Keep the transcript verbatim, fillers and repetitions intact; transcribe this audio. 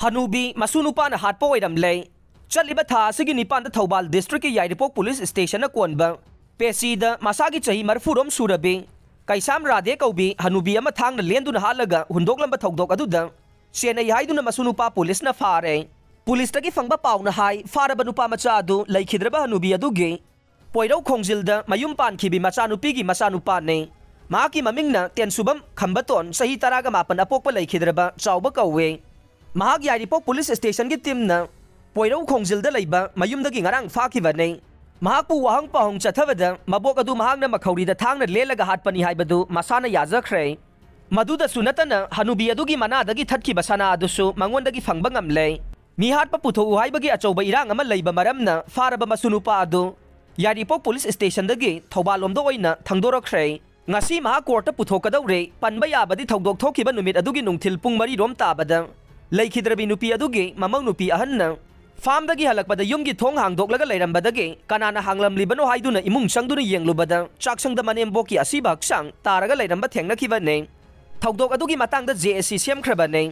ꯍꯅꯨꯕꯤ ꯃꯁꯨ ꯅꯨꯄꯥꯅ ꯍꯥꯠꯄ ꯑꯣꯏꯔꯝꯂꯦ꯫ ꯆꯠꯂꯤꯕ ꯊꯥ ꯑꯁꯤꯒꯤ ꯅꯤꯄꯥꯟꯗ ꯊꯧꯕꯥꯜ district ꯀꯤ ꯌꯥꯏꯔꯤꯄꯣꯛ police station ꯅ ꯀꯣꯟꯕ ꯄꯦꯁꯤꯗ ꯃꯁꯥꯒꯤ ꯆꯍꯤ ꯃꯔꯤꯐꯨ ꯔꯣꯝ ꯁꯨꯔꯕꯤ ꯀꯩꯁꯥꯝ ꯔꯥꯙꯦ ꯀꯧꯕꯤ ꯍꯅꯨꯕꯤ ꯑꯃ ꯊꯥꯡꯅ ꯂꯦꯟꯗꯨꯅ ꯍꯥꯠꯂꯒ ꯍꯨꯟꯗꯣꯛꯂꯝꯕ ꯊꯧꯗꯣꯛ ꯑꯗꯨꯗ ꯆꯦꯟꯅꯩ ꯍꯥꯏꯗꯨꯅ ꯃꯁꯨ ꯅꯨꯄꯥ police ꯅ ꯐꯥꯔꯦ꯫ Police ꯇꯒꯤ ꯐꯪꯕ ꯄꯥꯎꯅ ꯍꯥꯏ, ꯐꯥꯔꯕ ꯅꯨꯄꯥ ꯃꯆꯥ ꯑꯗꯨ ꯂꯩꯈꯤꯗ꯭ꯔꯕ ꯍꯅꯨꯕꯤ ꯑꯗꯨꯒꯤ ꯄꯣꯏꯔꯧ ꯈꯣꯡꯖꯤꯜꯗ ꯃꯌꯨꯝ ꯄꯥꯟꯈꯤꯕꯤ ꯃꯆꯥꯅꯨꯄꯤꯒꯤ ꯃꯆꯥꯅꯨꯄꯥꯅꯤ꯫ ꯃꯍꯥꯛꯀꯤ ꯃꯃꯤꯡꯅ ꯇꯦꯟꯁꯨꯕꯝ ꯈꯝꯕꯇꯣꯟ, ꯆꯍꯤ ꯇꯔꯥꯒ ꯃꯥꯄꯟ, ꯑꯄꯣꯛꯄ ꯂꯩꯈꯤꯗ꯭ꯔꯕ ꯆꯥꯎꯕ ꯀꯧꯏ꯫ ꯃꯍꯥꯛ ꯌꯥꯏꯔꯤꯄꯣꯛ police station ꯒꯤ team ꯅ ꯄꯣꯏꯔꯧ ꯈꯣꯡꯖꯤꯜꯗ ꯂꯩꯕ ꯃꯌꯨꯝꯗꯒꯤ ꯉꯔꯥꯡ ꯐꯥꯈꯤꯕꯅꯤ꯫ ꯃꯍꯥꯛꯄꯨ ꯋꯥꯍꯪ ꯄꯥꯎꯍꯪ ꯆꯠꯊꯕꯗ ꯃꯕꯣꯛ ꯑꯗꯨ ꯃꯍꯥꯛꯅ ꯃꯈꯧꯔꯤꯗ ꯊꯥꯡꯅ ꯂꯦꯜꯂꯒ ꯍꯥꯠꯄꯅꯤ ꯍꯥꯏꯕꯗꯨ ꯃꯁꯥꯅ ꯌꯥꯖꯈ꯭ꯔꯦ꯫ ꯃꯗꯨꯗꯁꯨ ꯅꯠꯇꯅ ꯍꯅꯨꯕꯤ ꯑꯗꯨꯒꯤ ꯃꯅꯥꯗꯒꯤ ꯊꯠꯈꯤꯕ ꯁꯅꯥ ꯑꯗꯨꯁꯨ ꯃꯉꯣꯟꯗꯒꯤ ꯐꯪꯕ ꯉꯝꯂꯦ꯫ ꯃꯤ ꯍꯥꯠꯄ ꯄꯨꯊꯣꯛꯎ ꯍꯥꯏꯕꯒꯤ ꯑꯆꯧꯕ ꯏꯔꯥꯡ ꯑꯃ ꯂꯩꯕ ꯃꯔꯝꯅ ꯐꯥꯔꯕ ꯃꯁꯨ ꯅꯨꯄꯥ ꯑꯗꯨ ꯌꯥꯏꯔꯤꯄꯣꯛ police station ꯗꯒꯤ ꯊꯧꯕꯥꯜ ꯂꯣꯝꯗ ꯑꯣꯏꯅ ꯊꯪꯗꯣꯔꯛꯈ꯭ꯔꯦ꯫ ꯉꯁꯤ ꯃꯍꯥꯛ court ꯇ ꯄꯨꯊꯣꯛꯀꯗꯧꯔꯦ꯫ ꯄꯟꯕ ꯌꯥꯕꯗꯤ ꯊꯧꯗꯣꯛ ꯊꯣꯛꯈꯤꯕ ꯅꯨꯃꯤꯠ ꯑꯗꯨꯒꯤ ꯅꯨꯡꯊꯤꯜ ꯄꯨꯡ ꯃꯔꯤ ꯔꯣꯝ ꯇꯥꯕꯗ ꯂꯩꯈꯤꯗ꯭ꯔꯕꯤ ꯅꯨꯄꯤ ꯑꯗꯨꯒꯤ ꯃꯃꯧ ꯅꯨꯄꯤ ꯑꯍꯟꯅ farm ꯗꯒꯤ ꯍꯜꯂꯛꯄꯗ ꯌꯨꯝꯒꯤ ꯊꯣꯡ ꯍꯥꯡꯗꯣꯛꯂꯒ ꯂꯩꯔꯝꯕꯗꯒꯤ ꯀꯅꯥꯅ ꯍꯥꯡꯂꯝꯂꯤꯕꯅꯣ ꯍꯥꯏꯗꯨꯅ ꯏꯃꯨꯡ ꯆꯪꯗꯨꯅ ꯌꯦꯡꯂꯨꯕꯗ ꯆꯥꯛꯁꯪꯗ ꯃꯅꯦꯝꯕꯣꯛꯀꯤ ꯑꯁꯤꯕ ꯍꯛꯆꯥꯡ ꯇꯥꯔꯒ ꯂꯩꯔꯝꯕ ꯊꯦꯡꯅꯈꯤꯕꯅꯤ꯫ ꯊꯧꯗꯣꯛ ꯑꯗꯨꯒꯤ ꯃꯇꯥꯡꯗ J S C ꯁꯦꯝꯈ꯭ꯔꯕꯅꯤ꯫